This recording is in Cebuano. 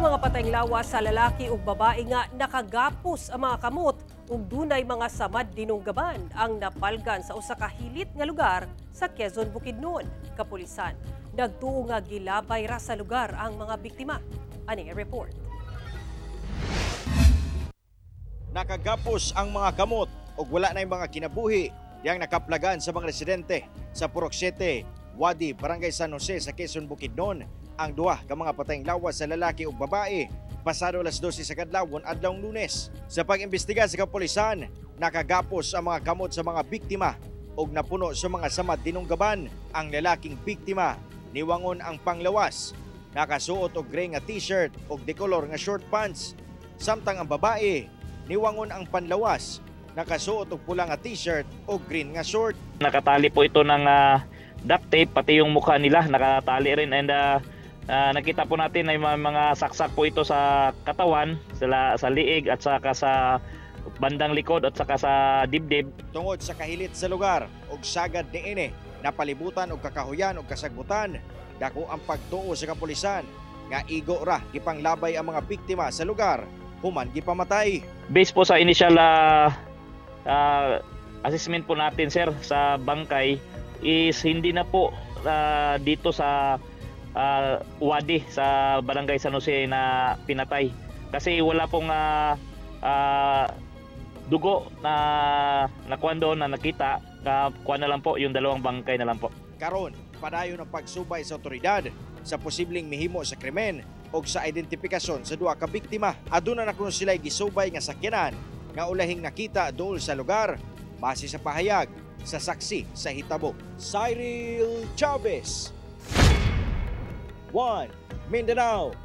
mga patayng lawas sa lalaki ug babae nga nakagapos ang mga kamot ug dunay mga samad dinunggaban ang napalgan sa usa ka hilit nga lugar sa Quezon, Bukidnon. Kapulisan nagtuo nga gilabay ra sa lugar ang mga biktima. Aning report. Nakagapos ang mga kamot ug wala na mga kinabuhi yang nakaplagan sa mga residente sa Purok 7, Wadi, Barangay San Jose sa Quezon, Bukidnon, ang duha ka mga patayng lawas sa lalaki ug babae pasado alas 12 sa kadlawon adlawng Lunes. Sa pag-imbestiga sa kapulisan, nakagapos ang mga kamot sa mga biktima ug napuno sa mga samad dinunggaban. Ang lalaking biktima niwangon ang panglawas, nakasuot og gray nga t-shirt ug dekolor nga short pants. Samtang ang babae niwangon ang panlawas, nakasuot og pula nga t-shirt ug green nga short. Nakatali po ito ng duct tape, pati yung mukha nila nakatali rin, and nakita po natin ay mga saksak po ito sa katawan, sa liig at saka sa bandang likod at saka sa dibdib. Tungod sa kahilit sa lugar ug sagad niini napalibutan og kakahuyan ug kasagbutan, dako ang pagtuo sa kapulisan nga igo ra gipanglabay ang mga biktima sa lugar human gipamatay. Based po sa initial assessment po natin, sir, sa bangkay is hindi na po dito sa Wadi sa Barangay San Jose na pinatay kasi wala pong dugo na nakuan doon na nakita, kuan na lang po yung dalawang bangkay na lang po. Karon, padayon ang pagsubay sa otoridad sa posibleng mihimo sa krimen o sa identipikasyon sa duha ka biktima. Aduna na kuno sila gisubay nga sakyanan nga ulahing nakita dool sa lugar base sa pahayag sa saksi sa hitabo. Cyril Chavez, 1 Mindanao.